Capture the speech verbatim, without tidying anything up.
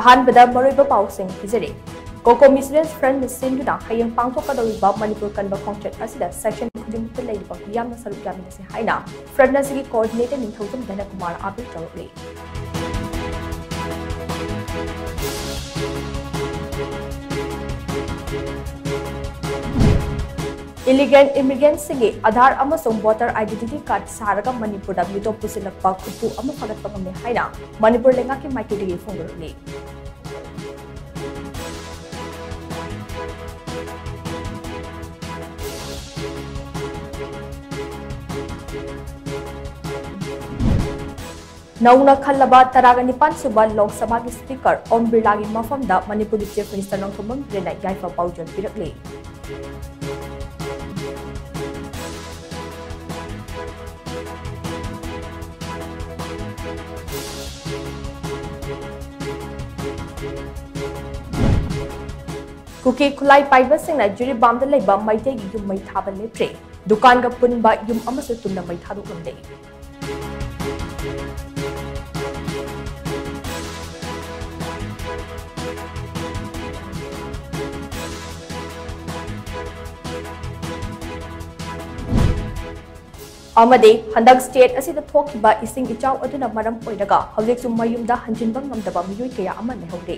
ꯑꯍꯥꯟꯕꯗ ꯃꯔꯨꯑꯣꯏꯕ ꯄꯥꯎꯁꯤꯡ ꯄꯤꯖꯔꯤ꯫ COCOMI Students Front ꯅ ꯁꯤꯟꯗꯨꯅ ꯍꯌꯦꯡ ꯄꯥꯡꯊꯣꯛꯀꯗꯧꯔꯤꯕ ꯃꯅꯤꯄꯨꯔ ꯀꯟꯕ ꯈꯣꯡꯆꯠ ꯑꯁꯤꯗ section ꯈꯨꯗꯤꯡꯃꯛꯇ ꯂꯩꯔꯤꯕ ꯃꯤꯌꯥꯝꯅ ꯁꯔꯨꯛ ꯌꯥꯃꯤꯟꯅꯁꯤ ꯍꯥꯏꯅ Front ꯑꯁꯤꯒꯤ coordinator ꯅꯤꯡꯊꯧꯖꯝ ꯙꯅꯀꯨꯃꯥꯔ ꯑꯥꯕꯤꯔ ꯇꯧꯔꯛꯂꯤ꯫ Illegal immigrant ꯁꯤꯡꯒꯤ ꯑꯥꯙꯥꯔ ꯑꯃꯁꯨꯡ voter identity card ꯁꯥꯔꯒ ꯃꯅꯤꯄꯨꯔꯗ ꯃꯤꯇꯣꯞ ꯄꯨꯁꯤꯜꯂꯛꯄ ꯈꯨꯠꯄꯨ ꯑꯃ ꯐꯒꯠꯄ ꯉꯝꯃꯤ ꯍꯥꯏꯅ ꯃꯅꯤꯄꯨꯔ ꯂꯩꯉꯥꯛꯀꯤ ꯃꯥꯏꯀꯩꯗꯒꯤ ꯐꯣꯡꯗꯣꯔꯛꯂꯤ꯫ ꯅꯧꯅ ꯈꯜꯂꯕ ꯇꯔꯥꯒ ꯅꯤꯄꯥꯟ ꯁꯨꯕ ꯂꯣꯛ ꯁꯚꯥꯒꯤ Speaker ꯑꯣꯝ ꯕꯤꯔꯂꯥꯒꯤ ꯃꯐꯝꯗ ꯃꯅꯤꯄꯨꯔꯒꯤ Chief Minister ꯅꯣꯡꯊꯣꯝꯕꯝ ꯕꯤꯔꯦꯟꯅ ꯌꯥꯏꯐ ꯄꯥꯎꯖꯦꯜ ꯄꯤꯔꯛꯂꯤ꯫ ꯀꯨꯀꯤ ꯈꯨꯠꯂꯥꯏ ꯄꯥꯏꯕꯁꯤꯡꯅ ꯖꯤꯔꯤꯕꯥꯝꯗ ꯂꯩꯕ ꯃꯩꯇꯩꯒꯤ ꯌꯨꯝ ꯃꯩ ꯊꯥꯕ ꯂꯦꯞꯇ꯭ꯔꯤ꯫ ꯗꯨꯀꯥꯟꯒ ꯄꯨꯟꯕ ꯌꯨꯝ ꯑꯃꯁꯨ ꯇꯨꯝꯅ ꯃꯩ ꯊꯥꯗꯣꯛꯂꯝꯂꯦ꯫ ꯑꯃꯗꯤ ꯍꯟꯗꯛ state ꯑꯁꯤꯗ ꯊꯣꯛꯈꯤꯕ ꯏꯁꯤꯡ ꯏꯆꯥꯎ ꯑꯗꯨꯅ ꯃꯔꯝ ꯑꯣꯏꯔꯒ ꯍꯧꯖꯤꯛꯁꯨ ꯃꯌꯨꯝꯗ ꯍꯟꯖꯤꯟꯕ ꯉꯝꯗꯕ ꯃꯤꯑꯣꯏ ꯀꯌꯥ ꯑꯃ ꯂꯩꯍꯧꯔꯤ꯫